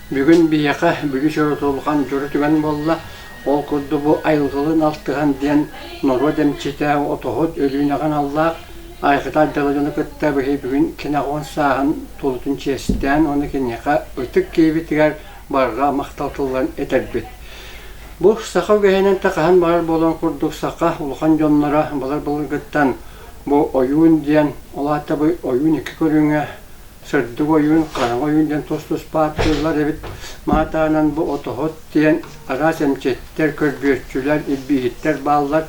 Бүгүн биһиэхэ Бүлүү сирэ улахан дьоро түгэн буолла. Ол курдук бу айылҕалыын алтыһан диэн норуот эмчитэ, отоһут Өлүүнэҕэ аналлаах Айхыта Айдала дьону кытта биһи бүгүн кини сааһын туолуутун чиэстээн уонна киниэхэ ытык киһибитигэр барҕа махтал тылларын этэрбит. Бу саха үгэһинэн хаһан баҕар буолан курдук саха улахан дьонноро былыр-былыргыттан бу ойуун диэн, ол аата бу ойуун икки көрүҥэ сырдык ойуун, хараҥа ойуун диэн тус-туспа ааттыыллар эбит. Маатаанан бу отоһут диэн араас эмчиттэр, көрбүөччүлэр, илбииһиттэр бааллар.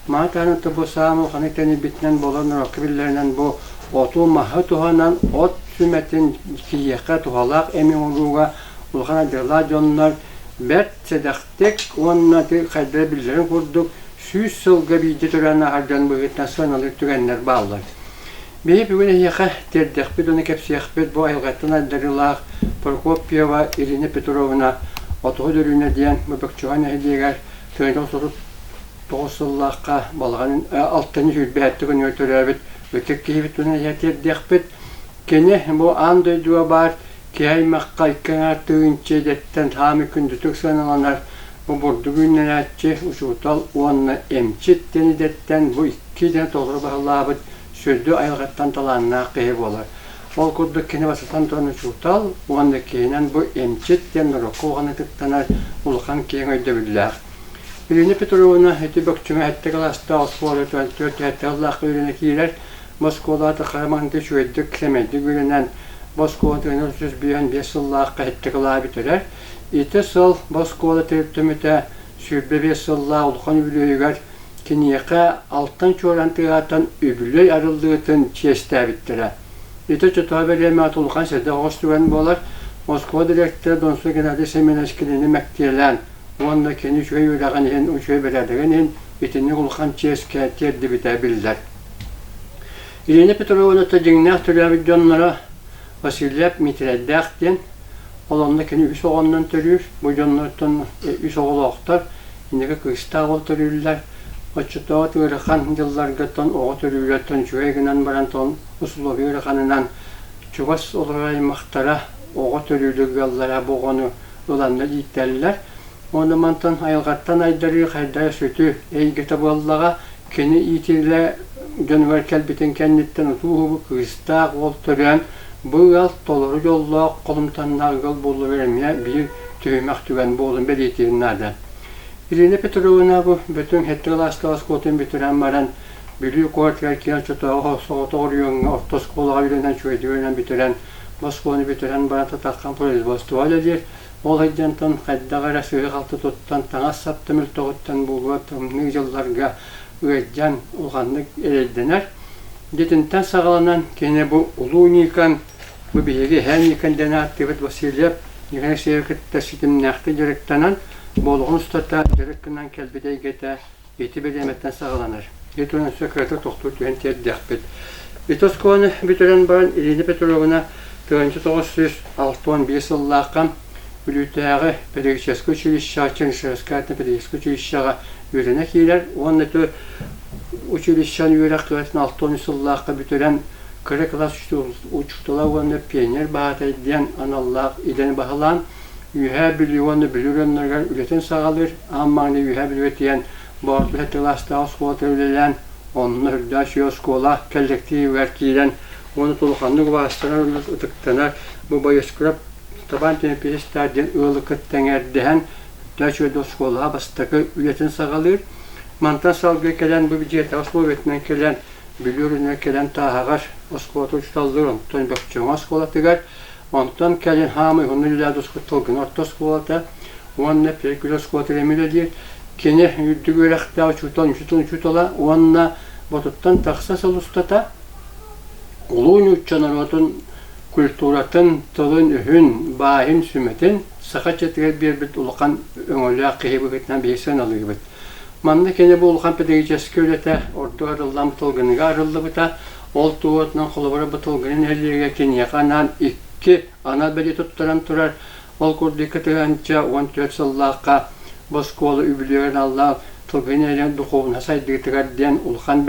Маатаанан бу саамай улаханнык тэнийбитинэн буолан норуокка биллэринэн бу оту-маһы туһанан от сүмэтин киһиэхэ туһалаах эми оҥорууга улахан айдарыылаах дьоннор бэрт сэдэхтик уонна хайдара биллэрин курдук 100 сылга биирдэ төрөөн ааһар дьон быһыытынан сыаналыыр түгэннэр бааллар. Биһи бүгүн эһиэхэ тиэрдэхпит уонна кэпсиэхпит бу айылҕаттан айдарыылаах Прокопьева Ирина Петровна Отоһу Дөрүүнэ диэн бу Бөкчөҕө нэһилиэгэр 1939 сыллаахха балаҕан алтынньы 27 күнүгэр төрөөбүт ытык киһибит туһунан эһиэхэ тиэрдиэхпит. Кини бу аан дойдуга баар киһи аймахха икки аҥаар тыһыынча идэттэн саамай күндүтүк сыаналанар бу бурдук үүннэрээччи, учуутал уонна эмчит диэн идэттэн бу икки идэни толору баһылаабыт сүрдү айылҕаттан талааннаах киһи буолар. Ол курдук кини бастатан туран учуутал уонна иккиһинэн бу эмчит диэн норуокка улахан ытыктанар улахан киэҥ өйдөбүллээх. Ирина Петровна ити Бөкчүҥэ сэттэ кылаастаах оскуола 44 сэттэ сыллаахха үөрэнэ киирэр. Бу оскуолаҕа хара маҥнай үчүгэйдик, сэмэйдик үөрэнэн, бу оскуола 355 сыллаахха сэттэ кылааһы бүтэрэр. Ити сыл бу оскуола төрүттэммитэ 25 сыллаах улахан үбүлүөйүгэр Киниэхэ алтан чуораан тыаһатан үбүлүөй арыллыытын чиэстээбиттэрэ. Ити оччотооҕу бириэмэҕэ улахан сэдэх оҕус түгэн буолар. Москва дириэктэрэ Донцов Геннадий Семенович кинини мэктиэлээн уонна кини үчүгэй үөрэҕин иһин, үчүгэй бэрээдэгин иһин итинник улахан чиэскэ тиэрдибитэ биллэр. Ирина Петровна дьиҥнээх төрөөбүт дьонноро Васильев Митрайдаах диэн, ол онно кини үс оҕоннон төрүүр, бу дьоннортон үс оҕолоохтор, Инники кыыстаах уол төрүүллэр. Оччотооҕу ыарахан дьылларга тон оҕо төрүүрэ тон үчүгэй гынан баран тон усулуобуйа ыараханынан чугас олорор аймахтара оҕо төрүүрү ыаллара бу оҕону ыланнар иитэллэр. Уонна мантан айылҕаттан айдарыы хайдара сүтү эйгэтэ буоллаҕа. Кини иитиллэ дьонугар кэлбитин кэнниттэн утуу-уһугу кыыстаах уол төрөөн, бу ыал толору дьоллоох холумтаннаах ыал буоллугар эмиэ биир түһүмэх түгэн буолун бэлиэтиир наада. Ирина Петровна бу Бөтүҥ сэттэ кылаастаах оскуолатын бүтэрэн баран, Бүлүү куоратыгар киэн оччотооҕу соҕотох оройуоҥҥа орто оскуолаҕа үөрэнэн үчүгэйдик үөрэнэн бүтэрэн, бу оскуоланы бүтэрэн баран татаххан производство үлэлиир. Ол сылдьантан хайдах эрэ сыыһа-халты туттан, таҥас-сап да мөлтөҕүттэн буолуо тымныы дьылларга ыалдьан улаханнык эрэйдэнэр. Дьитинтэн саҕаланан кини бу Улуу Никон, бу биһиги эһээ Никон диэн ааттыыбыт Васильев Никон Алексеевы кытта ситимнээхтик дьарыктанан, бу олоҕун устата дьарык гынан кэлбит эйгэтэ ити бириэмэттэн саҕаланар. Ити туһунан өссө кыратык тохтуу түһэн тиэрдиэхпит. Ити оскуоланы бүтэрэн баран Ирина Петровна 1961 сыллаахха Бүлүүтээҕи педагогическай училищеҕа, Чернышевскай аатынан педагогическай училищеҕа үөрэнэ киирэр уонна ити училищены үөрэх кыһатын 63 сыллаахха бүтэрэн кыра кылаас учуутала уонна пионер баһаатай диэн аналлаах идэни баһылаан Үөһээ Бүлүү уонна Бүлүү оройуоннарыгар үлэтин саҕалыыр, аан маҥнай Үөһээ Бүлүүгэ тиийэн Боотур кылаастаах оскуолатыгар үлэлээн, онно үрдээх үчүгэй оскуола кэллэктиибигэр киирэн уонна улаханнык убаастанар, ытыктанар бу Боескурап Табаан Тимофеевич диэн ыалы кытта эҥээрдэһэн үрдээх үчүгэй оскуолаҕа бастакы үлэтин саҕалыыр. Мантан салгыы кэлэн бу дьиэтээҕи условиятынан кэлэн Бүлүү оройуонугар кэлэн Тааһаҕар оскуолата учууталлыыр, онтон Бөкчөҥө оскуолатыгар Онтон кэлин хаамай уһуннук үлэлээбит Тылгын орто оскуолата уонна Пекүл оскуолатыгар эмиэ үлэлиир. Кини үрдүк үөрэхтээх учуутал, учуутал учуутала уонна ботуттан тахса сыл устата улуу нуучча норуотун культуратын, тылын-өһүн, баайын, сүмэтин саха ыччатыгар биэрбит улахан өҥөлөөх киһи быһыытынан биһиги сыаналыыбыт. Манна кини бу улахан педагогическай үлэтэ ордук арыллан Тылгыныга арыллыбыта. Ол туоһутунан холобура бу Тылгыны нэһилиэгэ киниэхэ анаан икки анал бэлиэ туттаран турар. Ол курдук 2014 сыллаахха бу оскуола үбүлүөйүгэр аналлаах Тылгыны нэһилиэгин духуобуна сайдыытыгар диэн улахан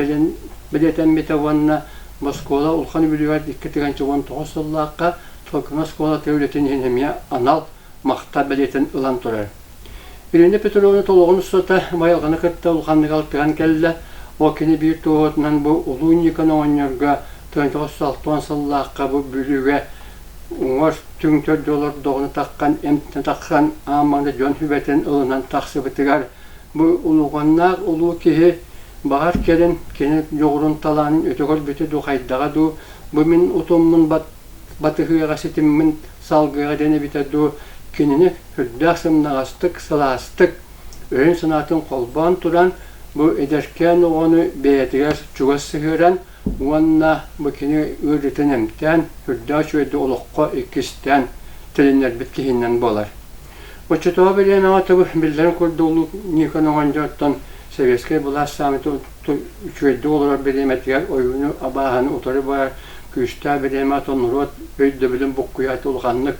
бэлиэтэммитэ уонна бу оскуола улахан үбүлүөйүгэр 2019 сыллаахха Тылгыны оскуолата үлэтин иһин эмиэ анал махтал бэлиэтин ылан турар. Ирина Петровна толоҕун устата айылҕаны кытта улаханнык алтыһан кэллэ. Ол кини биир туоһутунан бу Улуу Ньыыкан оҕонньорго 1960 сыллаахха бу Бүлүүгэ уҥуор түҥ төрдү олордоҕуна таххан эмтэнэ тахсан аан маҥнай дьон сүбэтин ылынан тахсыбытыгар бу улуганнаах улуу киһи баҕар кэлин кини дьоҕурун талаанын өтө көрбүтэ дуу хайдаҕа дуу бу мин утуммун батыһыаҕа ситиммин салгыаҕа диэн эбитэ дуу кинини сүрдээх сымнаҕастык сылаастык өйүн-санаатын холбоон туран бу эдэркээн оҕону бэйэтигэр чугас сыһыаран уонна бу кини ыарыытын эмтээн, үрдээх үчүгэйдик олоххо иккистээн тилиннэрбит киһинэн буолар. Оччотооҕу бириэмэҕэ тыбы биллэрин курдук Улуу Никон оҕонньортон советскай былаас саамыта үчүгэйдик олорор бириэмэтигэр ойууну абааһыны утары барар күүстээх бириэмэ атын норуот өйдөбүлүн буккуйаат улаханнык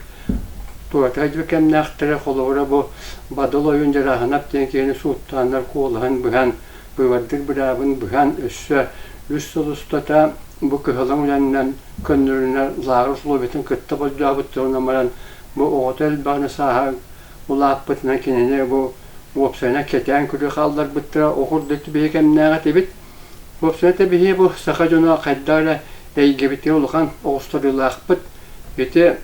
туоратыга дьүө кэмнээхтэрэ холобура бу Бадыл ойуун Дьарааһынап диэн киһини сууттааннар куолаһын быһан быыбардыыр быраабын быһан өссө үс сыл устата бу кыһылын үлэннэн көннөрүнэр лааҕыр условиятын кытта болдьообуттарынан баран бу оҕото элбэҕинэ сааһа улааппытынан кинини бу уопсайынан кэтээн көрүү хаалларбыттара ол курдук биһи кэмнээх этибит. Уопсайынан биһи бу саха дьоно хайдах эрэ эйгэбитигэр улахан оҕустарыылаахпыт. Ити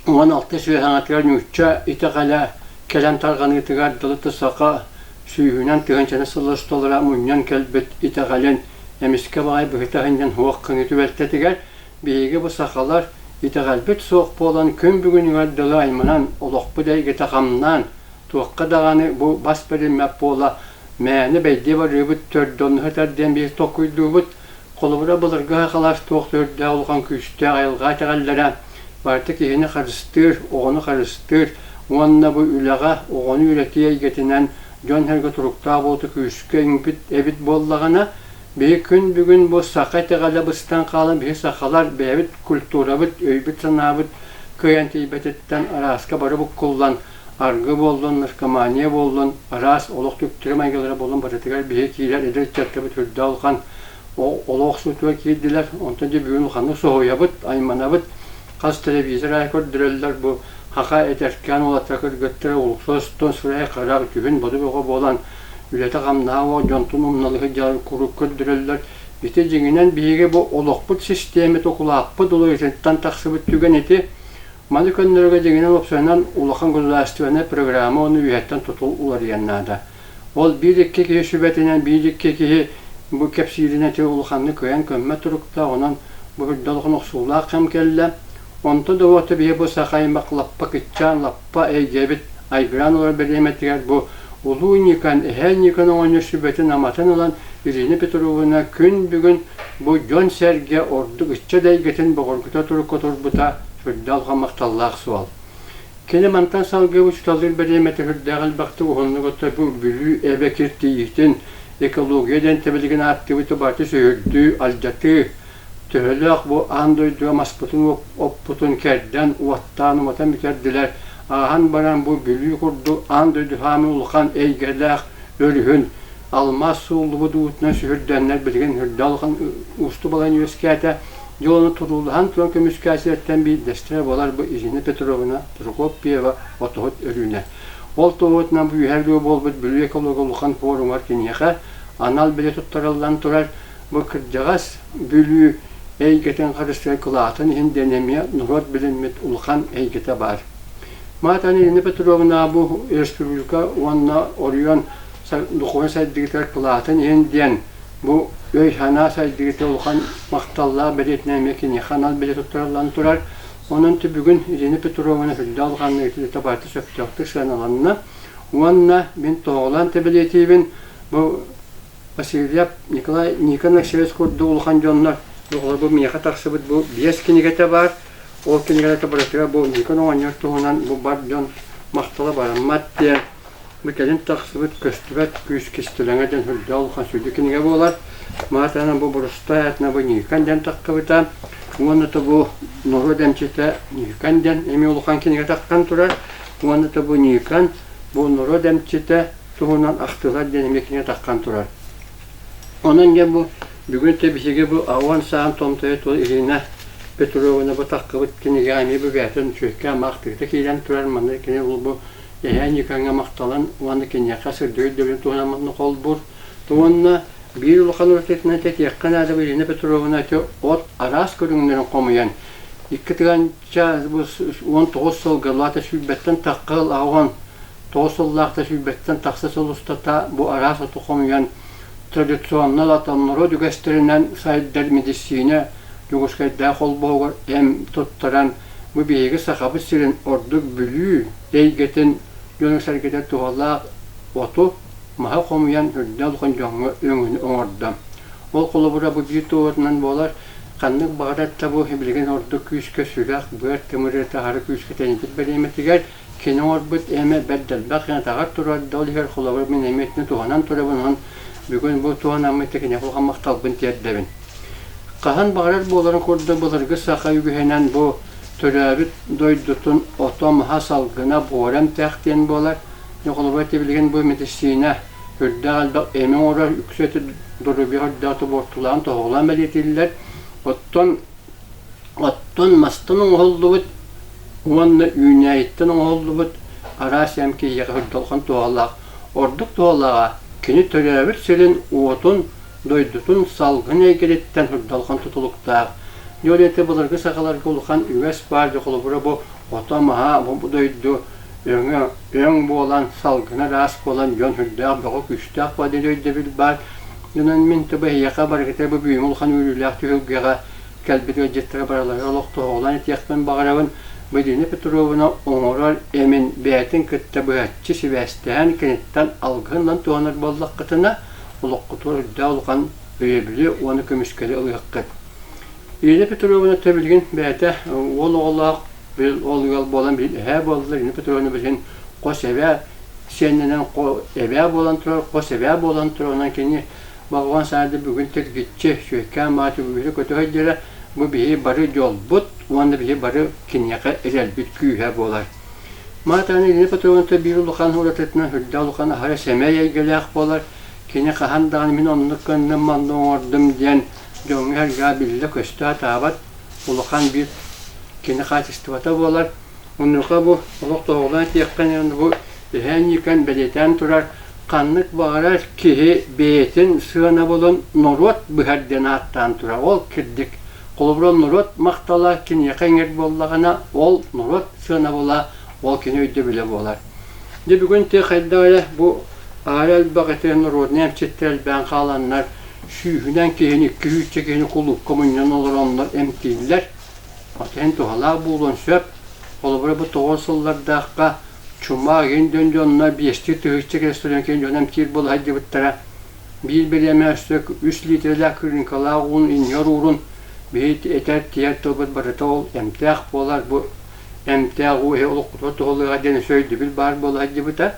16 сүөһэҥэтигэр нуучча итэҕэлэ кэлэн тарҕаныытыгар дылы саха сүүһүнэн тыһыынчаны сыл усталара мунньан кэлбит итэҕэлин эмискэ баҕайы быһыта сынньан суох гыныы түбэлтэтигэр биһиги бу сахалар итэҕэлбит суох буолан күн бүгүнүгэр дылы айманан олохпут эйгэтэ хамнаан туохха даҕаны бу бас бэриммэт буола мээнэ бэйдиэ барыыбыт төрдө онно сытар диэн биһиги толкуйдуубут. Холобура былыргы сахалар туох төрдээх улахан күүстээх айылҕа итэҕэллэрэ барыта киһини харыстыыр, оҕону харыстыыр уонна бу үлэҕэ оҕону үөрэтии эйгэтинэн дьон-сэргэ туруктаах буолуута күүскэ иҥпит эбит буоллаҕына, биһи күн бүгүн бу саха итэҕэлэ быстан хаалан биһи сахалар бэйэбит культурабыт, өйбүт-санаабыт кыайан тиийбэтиттэн арааска бары буккуллан аргы буоллун, наркомания буоллун, араас олох түктэри майгылара буоллун барытыгар биһи киирэр эдэр ыччаттарбыт үрдээх улахан олох охсуутугар киирдилэр. Онтон дьэ бүгүн улаханнык соһуйабыт, айманабыт. Хас телевизор аайы көрдөрөллөр бу хаха эдэркээн уолаттар кыргыттара улуксостон сырай харах дьүһүн боду бөҕө буолан үлэтэ-хамнаһа уол дьонтон умналыһы дьарык куруук көрдөрөллөр. Ити дьиҥинэн биһиги бу олохпут систиэмэтэ укулааппыт уларытыттан тахсыбыт түгэн ити. Маны көннөрөргө дьиҥинэн уопсайынан улахан государственнай программа уонна үөһэттэн тутул уларыйан наада. Ол биир-икки киһи сүбэтинэн биир-икки киһи бу кэпсииринэн ити улаханнык кыайан көммөт туруктаах, онон бу үрдэ улахан охсуулаах кэм кэллэ. Онто да уота биһи бу саха аймах лаппа кыччаан, лаппа эйгэбит айгыраан олорор бириэмэтигэр бу Улуу Ньыыкан, Эһээ Ньыыкан оҕонньор сүбэтин-аматын ылан Ирина Петровна күн бүгүн бу дьон-сэргэ ордук ыччат эйгэтин бөҕөргөтө турукка турбута сүрдээх улахан махталлаах суол. Кини мантан салгыы учууталлыыр бириэмэтэ сүрдээх элбэхтик уһуннук отто бу Бүлүү эбэ киртийиитин, экология диэн тэбилигин ааттыыбыт барыта сүһүрдүү, алдьатыы, төһөлөөх бу аан дойдуга маспытын оппутун кэрдэн, уоттаан уматан бүтэрдилэр, ааһан баран бу Бүлүү курдук аан дойду саамай улахан эйгэлээх өрүһүн алмаас сууллубут уутунан сүһүрдэннэр билигин үрдэ улахан уустук балайын үөскээтэ. Дьэ ону туруулаһан туран көмүскээччилэртэн биирдэстэрэ буолар бу Ирина Петровна Прокопьева отоһут Өрүүнэ. Ол туоһутунан бу үөһээ Бүлүү буолбут Бүлүү экология улахан форумар киниэхэ анал билэ туттарыллан турар бу кырдьаҕас Бүлүү эйгэтин харыстыыр кылаатын иһин диэн эмиэ норуот билиммит улахан эйгэтэ баар. Маатан Ирина Петровна бу республика уонна оройуон духовнай сайдыытыгар кылаатын иһин диэн бу өй-санаа сайдыыта улахан махталлаах бэлиэтинэн эмиэ киниэхэ анал бэлиэ туттарыллан турар. Онон түбүгүн Ирина Петровна үрдэ улаханнык итилитэ барыта сөптөөхтүк сыаналанна. Уонна мин тоһоҕолоон тэбэлиэтиибин бу Васильев Николай Никон Алексеевич курдук улахан дьоннор бу миэхэ тахсыбыт бу биэс кинигэтэ баар. Ол кинигэлэргэ барытыгар бу Никон оҕонньор туһунан бу бар дьон махтала бараммат диэн бу кэлин тахсыбыт көстүбэт күүс кистэлэҥэ диэн үрдээх улахан сүдү кинигэ буолар. Маатанан бу борустай аатына бу Никон диэн тахсыбыта. Уонна то бу норуот эмчитэ Никон диэн эмиэ улахан кинигэ тахсан турар. Уонна то бу Никон бу норуот эмчитэ туһунан ахтыылар диэн эмиэ кинигэ таххан турар. Онон дьэ бу бүгүн те биһиги бу ауан саан томтойо тул Ирина Петровна бу таххыбыт кинигэҕэ эмиэ бу бэйэтин үчүгэйкэ маахтыыта киирэн турар. Манна кини бу эһээ Ньукаҥҥа махталын уонна киниэхэ сырдык өйдөбүлүн туһунан манна холбуур. Уонна биир улахан уратытынан этиэххэ наада бу Ирина Петровна ити от араас көрүҥнэрин хомуйан 2 1019 сылга лаата сүүрбэттэн тахха 89 сыллаахта сүүрбэттэн тахса сыл устата бу араас оту хомуйан традиционно норуот үгэстэринэн сайдар медицина Дьокуускайдаах холбоһугар эм туттаран бу биһиги Сахабыт сирин ордук Бүлүү эйгэтин дьоно-сэргэтэ туһалаах оту, маһы хомуйан үрдэл улахан дьоҥҥо өҥөнү оҥордо. Ол холобура бу биир туоһутунан буолар, ханнык баҕарар да бу билигин ордук күүскэ сүрэх, быар тымыры таһары күүскэ тэнийбит бириэмэтигэр кини оҥорбут эмэ бэрт элбэх атаҕар турар да, ол иһэр холобур мин эмиэ итини туһанан турабын, онон бүгүн бу туһанаммыт киниэхэ улахан махталбын тиэрдэбин. Хаһан баҕарар буоларын курдук былыргы саха үгэһинэн бу төрөөбүт дойдутун ото-маһа, салгына, буора эмтээх диэн буолар. Холобура, ити билигин бу медицина үрдээх элбэх эми оҥорор, үксэ ити доруобуйа үрдээх тобуортулаан, тоһоҕолоон бэлиэтииллэр. Оттон оттон мастан оҥоһуллубут уонна үүнээйиттэн оҥоһуллубут араас эм киһиэхэ үрдэлхэн туһалаах. Ордук туһалааҕа кини төрөөбүт сирин уотун дойдутун салгын эйгэтиттэн урдалҕан тутулуктаах. Дьэ ол ити былыргы сахаларга улахан үгэс баар, дьэ холобура бу ото-маһа бу дойду өҥө өҥ буолан, салгына ыраас буолан дьон сүрдээх бөҕө күүстээх буолар диэн өйдөбүл баар. Онон мин тыба эһиэхэ барыгыта бу бүгүҥҥү улахан үөрүүлээх түһүлгэҕэ кэлбит ыалдьыттара барыларыгар олохтооҕунан этиэхпин баҕарабын. Мадина Петровна оҥорор эмин бэйэтин кытта быһаччы сибээстэһэн киниттэн алгыһын туһанар буоллаххытына, олоххутугар үрдээх улахан өйөбүлү уонна көмүскэли ылыаххыт. Ирина Петровна билигин бэйэтэ уол оҕолоох, ол ыал буолан билин эһээ буолла. Ирина Петровна билигин хос эбээ сиэннэнэн эбээ буолан турар, хос эбээ буолан турар. Онон кини Балҕан саады бүгүн тиргиччи, сүөккээн мааты үөрэ көтө сылдьара бу биһи бары дьолбут уонна биһи бары киниэхэ эрэлбит күүһэ буолар. Маатаны Ирина Петровна биир улахан уратытынан үрдээх улахан аһара сэмэй эйгэлээх буолар. Кини хаһан даҕаны мин оннук гынным, манна оҥордум диэн дьоҥҥо-сэргэҕэ биллэ-көстө сатаабат улахан биир кини хаачыстыбата буолар. Онуоха бу олох тоһоҕолоон этиэххэ бу эһээн Ньыыкан бэлиэтээн турар ханнык баҕарар киһи бэйэтин сыанабылын норуот быһар диэн ааттаан турар. Ол кирдик. Холобура, норуот махтала киниэхэ иҥэр буоллаҕына, ол норуот сыанабыла, ол кини өйдөбүлэ буолар. Дьэ бүгүн ти хайдах эрэ бу аара элбэх ити народнай эмчиттэр элбээн хааланнар сүүһүнэн киһини, икки сүүсчэ киһини кулуупка мунньан олороннор эмтииллэр. Отон туһалаах буолуон сөп. Холобура, бу тоҕус сыллардаахха чума игин дьон дьонно биэстии тыһыынча кэлэ киһи дьон эмтиир буола сылдьыбыттара. Биир бириэмэ өссө үс литрэлээх кырыыҥкалаах уун инньэр уурун биһи этэр тиһэр тылбыт барыта ол эмтээх буолар. Бу эмтээх уу иһи олоххутугар туһалыаҕа диэн өссө өйдөбүл баар буола сылдьыбыта.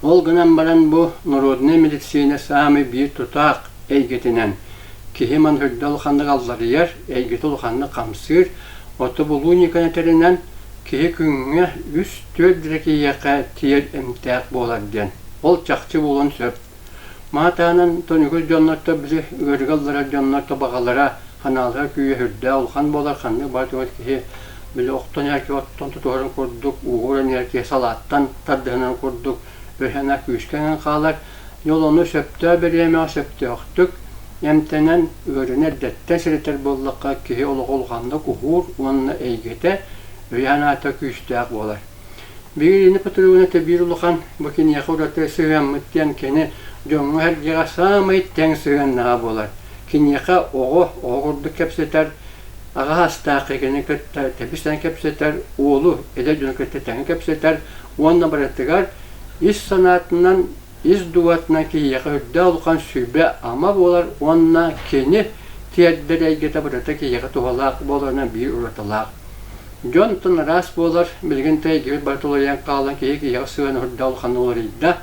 Ол гынан баран бу народнай медицина саамай биир тутаах эйгэтинэн киһи ман үрдэ улаханнык алларыйар, эйгэтэ улаханнык хамсыыр, ото булуу ньыкан этэринэн киһи күҥҥэ үс-түөрт эрэ киһиэхэ тиийэр эмтээх буолар диэн. Ол чахчы буолуон сөп. Маатаанан тонүгүс дьоннорто били ыарыыга ылларар дьоннорто баҕалара, ханаалара күүһэ сүрдээх улахан буолар, ханнык баар түгэн киһи били охтон иһэр киһи оттон тутуһарын курдук, уугуран иһэр киһи салааттан тардыһынарын курдук өһөнө күүскэ иҥэн хаалар. Дьол ону сөптөөх бириэмэҕэ сөптөөхтүк эмтэнэн, ыарыыны эрдэттэн сэрэтэр буоллахха, киһи олоҕо улаханнык уһуур уонна эйгэтэ, өйө-санаата күүстээх буолар. Биһиги Петровна биир улахан бу киниэхэ ураты сыһыаммыт диэн кини дьоҥҥо-сэргэҕэ саамай тэҥ сыһыаннаҕа буолар. Киниэхэ оҕо оҕо курдук кэпсэтэр, аҕа саастаах киһини кытта тэбис-тэҥ кэпсэтэр, уолу эдэр дьону кытта тэҥэ кэпсэтэр уонна барытыгар ис санаатынан, ис дууһатынан киһиэхэ үрдээх улахан сүбэ-ама буолар уонна кини тиэрдэр эйгэтэ барыта киһиэхэ туһалаах буоларынан биир уратылаах. Дьонтон араас буолар, билигин эйгэбит барыта уларыйан хаалан киһи киһиэхэ сыһыана үрдээх улаханнык уларыйда.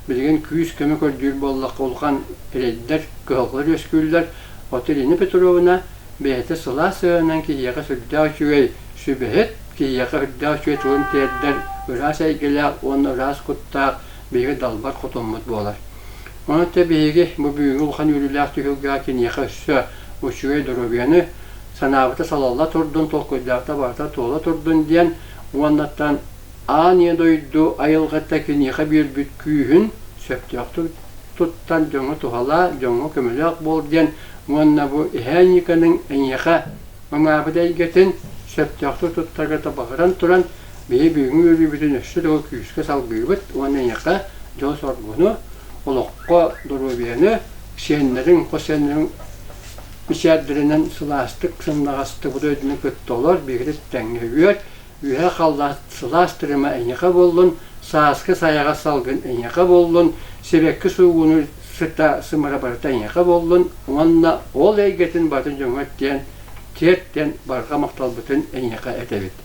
Билигин күүс-көмө көрдүүр буоллахха улахан эрэйдэр, кыһалҕалар үөскүүллэр. Оттон Ирина Петровна бэйэтэ сылаас сыһыанынан киһиэхэ сүрдээх үчүгэй сүбэһит, киһиэхэ үрдээх үчүгэй тылын тиэрдэр ыраас эйгэлээх уонна ыраас куттаах биһиги далбар хотуммут буолар. Онон те биһиги бу бүгүҥҥү улахан үөрүүлээх түһүлгэҕэ киниэхэ өссө үчүгэй доруобуйаны, санаабыта салалла турдун, толкуйдаабыта барыта туола турдун диэн уоннаттан аан ийэ дойду айылҕата киниэхэ биэрбит күүһүн сөптөөхтүк туттан дьоҥҥо туһалаа, дьоҥҥо көмөлөөх буол диэн уонна бу Эһээ Ньыыканыҥ эйиэхэ ымаабыт эйгэтин сөптөөхтүк туттарга табаҕыран туран, биһи бүгүҥҥү үөрүүбүтүн өссө да күүскэ салгыыбыт уонна эйиэхэ дьол-соргуну, олоххо доруобуйаны, сиэннэриҥ, хос сиэннэриҥ мичээрдэринэн сылаастык, сымнаҕастык бу дойдуну кытта олор, биһиги тэҥҥэ үөр, Үөһэ халлаан сылаас тырыма эйиэхэ буоллун, сааскы сайаҕас салгын эйиэхэ буоллун, сибэкки суугунуур сыта сымара барыта эйиэхэ буоллун уонна ол эйгэтин батын дьоҥҥо тиэн, тиэрт диэн барҕа махталбытын эйиэхэ этэбит.